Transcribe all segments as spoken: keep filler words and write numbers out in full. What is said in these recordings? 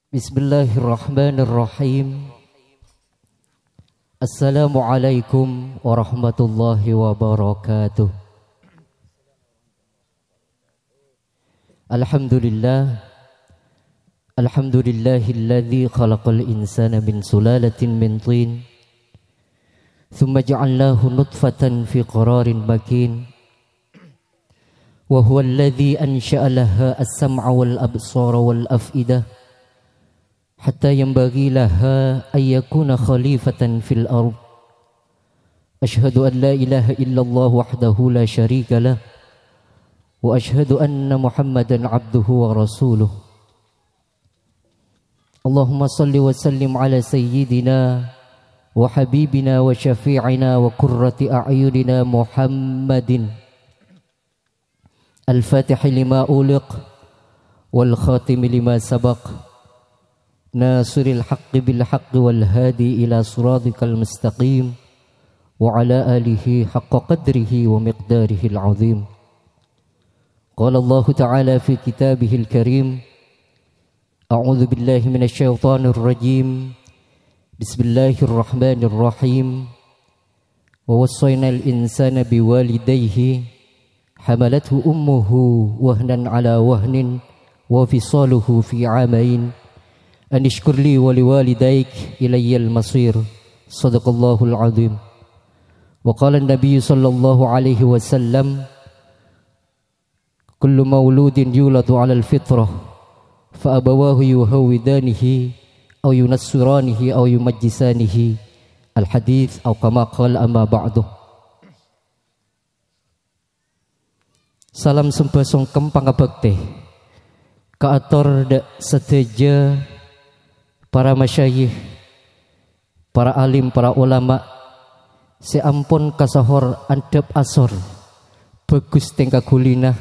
Bismillahirrahmanirrahim. Assalamualaikum warahmatullahi wabarakatuh. Alhamdulillah. Alhamdulillahilladzi khalaqal insana min sulalatin min tin. Tsumma ja'alnahu nutfatan fi qararin makin. Wa huwa alladzi ansha'a laha as-sam'a wal absara wal af'idah. Hatta yanbaghi laha an yakuna khalifatan fil ard. Asyhadu an la ilaha illallah wahdahu la syarika lah. Wa asyhadu anna Muhammadan abduhu wa rasuluh. Allahumma salli wa sallim ala sayyidina wa habibina wa syafi'ina wa qurrati a'yunina Muhammadin. Al-Fatihi lima uliq, wal khatimi lima sabaq, nasiril haqqi bil haqqi wal hadi ila siratikal mustaqim, wa ala alihi haqqa qadrihi wa miqdarihil azim. Qala Allahu ta'ala fi kitabihil karim, a'udzu billahi minasy syaithanir rajim. Bismillahirrahmanirrahim. Wa wassaynal insana biwalidayhi, hamalathu ummuhu wahnan ala wahnin, wa fisaluhu fi amain, anishkur li wa liwalidaik ilayyal masir. Sadaqallahul azim. Wa qala an-nabiyyu sallallahu alaihi wasallam, kullu mauludin yuladu 'alal fitrah, fa abawahu yuhawwidanihi, aw yunassiranihi, aw yumajjisanihi. Al-hadits, aw kama qala, amma ba'du. Salam sembhâ songkem pangabhâktè kaator dâ' sadhâjâ para masyayikh, para alim, para ulama sè ampon kasohor andhâp asor, bhâghus tèngka ghulina,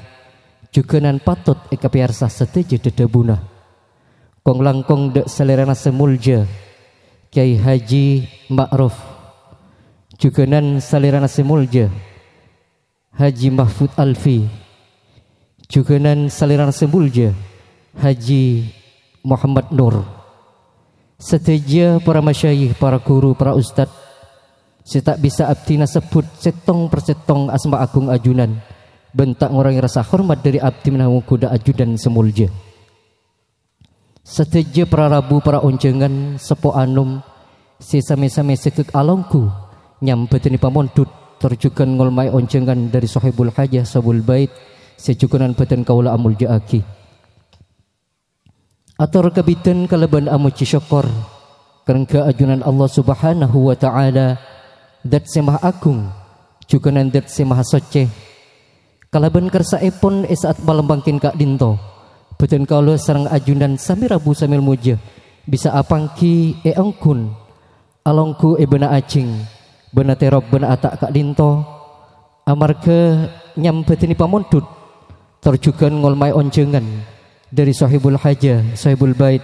jhughânan patot èkapèyarsa sadhâjâ dhâdhâbuna. Kong-langkong dâ' salèrana sè molja, Kyai Haji Ma'ruf, jhughânan salèrana sè molja, Haji Mahfud Alfi, jhughânan salèrana sè molja, Haji Muhammad Nur. Sadhâjâ para masyayikh, para ghuru, para ustad, sè ta' bisa abdhina sebbhut sèttong per sèttong asma agung ajunan, bân ta' ngorangè rassa hormat dhâri abdhina mongghu dâ' ajunan sè molja. Sadhâjâ para rabu, para onjhângan, seppo anom sè samè-samè sèghek alongghu nyambhâdhâni pamondhut, tor jhughân ngolmaè onjhângan dhâri Sohibul Hajah, Sohibul Bait, sè jhughânan bhâdhân kaulâ amolja'aghi. Ator kabidhân kalabân amojhi sokkor, karengghâ ajunan Allah Subhanahu wa Ta'ala, Dzat sè Maha Agung, jhughânan Dzat sè Maha Soccè. Kalabân kersa'èpon è sa'at malem mangkèn ka'dhinto, bhâdhân kaulâ sareng ajunan samè rabu samè molja bisa apangghi è ongghu, alongghu è bâna ajhing, bâna tèrop, bâna ata' ka'dhinto, amarghâ nyambhâdhâni pamondhut, tor jhughân ngolmaè onjhângan dhâri Sohibul Hajah, Sohibul Bait,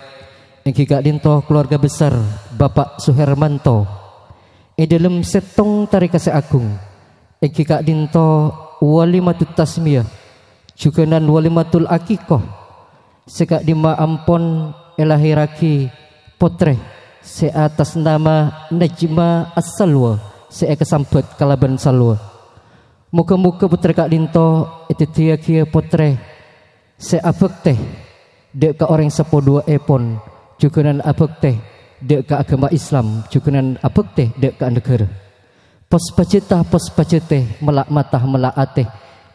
èngghi ka'dhinto kalowarga besar Bapak Suhermanto. È dhâlem sèttong tarèka sè agung, èngghi ka'dhinto walimatut tasmiyah, jhughânan walimatul aqiqah, sè ka'dhimma ampon èlahèrraghi pottrè sè attas nama Najma As-Salwa sè èkasambhât kalabân Salwa. Moghâ-moghâ pottrè ka'dhinto èdhâddhiyâghi pottrè sè abhâktè dâ' ka orèng seppo duwâ'èpon, jhughânan abhâktè dâ' ka aghâma Islam, jhughânan abhâktè dâ' ka naghârâ. Pos pajhâta, pos pajhâtè, mella' mata, mella' atè.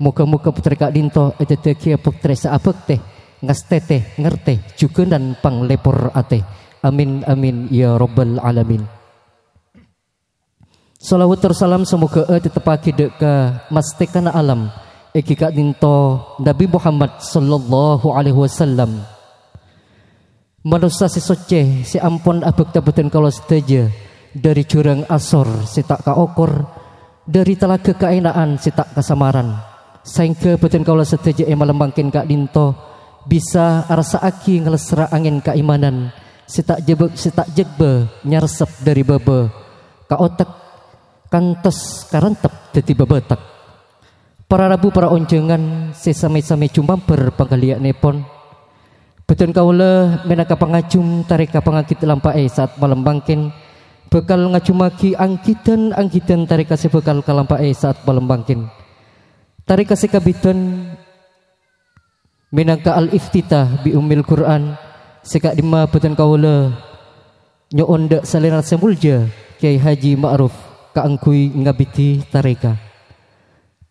Moghâ-moghâ pottrè ka'dhinto èdhâddhiyâghi pottrè sè abhâktè, ngastètè, ngartè, jhughânan panglèpor atè. Amin, amin, ya rabbal alamin. Shalawat tor salam samoghâ'â ètetteppaghi dâ' ka mastèkana alam, èngghi ka'dhinto Nabbhi Muhammad sallallahu alaihi wasallam. Manossa sè soccè sè ampon abhâkta bhâdhân kaulâ sadhâjâ dhâri jhurâng asor sè ta' kaokor, dhâri talaga kaèna'an sè ta' kasamaran, saèngghâ bhâdhân kaulâ sadhâjâ è malem mangkèn ka'dhinto bisa arassa'aghi ngalesterra angèn kaimanan sè ta' jhâbâ-, sè ta' jhâgbâ nyaressep dhâri bâbâ ka otek, kantos karantep dhâddhi bâbâtek. Para rabu, para onjhângan sè samè-samè jumambhâr panggali'annèpon, Bâdhân kaulâ mènangka pangajhum tarèka pangagit lampa'è sa'at malem mangkèn, bhâkal ngajhummaghi angghidhân-angghidhân tarèka sè bhâkal kalampa'è sa'at malem mangkèn. Tarèka sè kabidhân mènangka al-iftitah bi ummil Qur'an, sè ka'dimma bâdhân kaulâ nyo'on dâ' salèrana sè molja Kyai Haji Ma'ruf kaangghuy ngabidhi tarèka.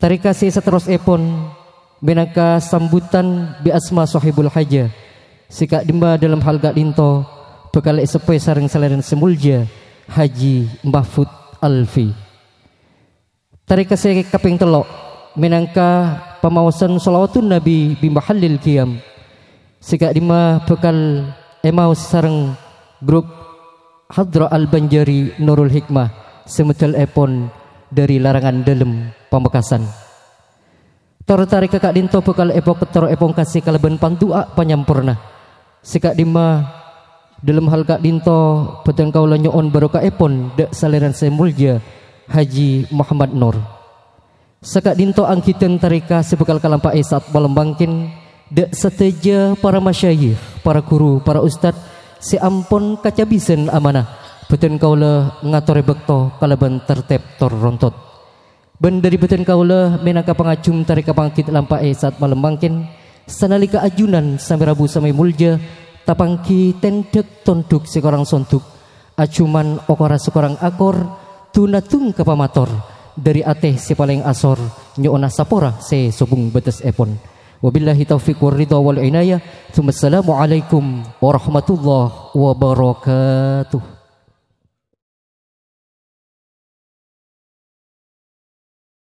Tarèka sè saterrossèpon mènangka sambutan bi asma Sohibul Haja, sè ka'dimma dâlem hal ka'dinto bhâkal èseppowè sareng salèrana sè molja Haji Mahfud Alfi. Tarèka sè kapèng tello' mènangka pamaosan shalawatun Nabi bi mahallil qiyam, sè ka'dimma bhâkal èmaos sareng grup Hadrah Al-Banjari Nurul Hikmah sè meddhâlèpon dâri larangan dâlem Pamekasan. Tor tarèka ka'dinto bhâkal èpok-, tor èpongkasè kalabân pandu'a panyamporna. Sè ka'dimma dâlem hal ka'dinto bâdhân kaulâ nyo'on barokahèpon dâ' salèrana sè molja Haji Muhammad Nur. Saka'dinto angghidhân tarèka sè bhâkal kalampa'è sa'at malem mangkèn, dâ' sadhâjâ para masyayikh, para ghuru, para ustad sè ampon kacabisân amanah, bâdhân kaulâ ngatorè bâkto kalabân tertib tor rontot. Bân dâri bâdhân kaulâ mènangka pangajhum tarèka pangagit lampa'è sa'at malem mangkèn, sanalèka ajunan samè rabu samè molja, tapangghi tèndhâk tondhuk sè korang sondhuk, ajhuman okora sè korang akor, dun-adung ka pamator, dâri atè sè palèng asor, nyo'ona sapora sè sobung bâtessèpon. Wabillahi taufiq war ridha wal inayah. Tsummassalamualaikum warahmatullahi wabarakatuh.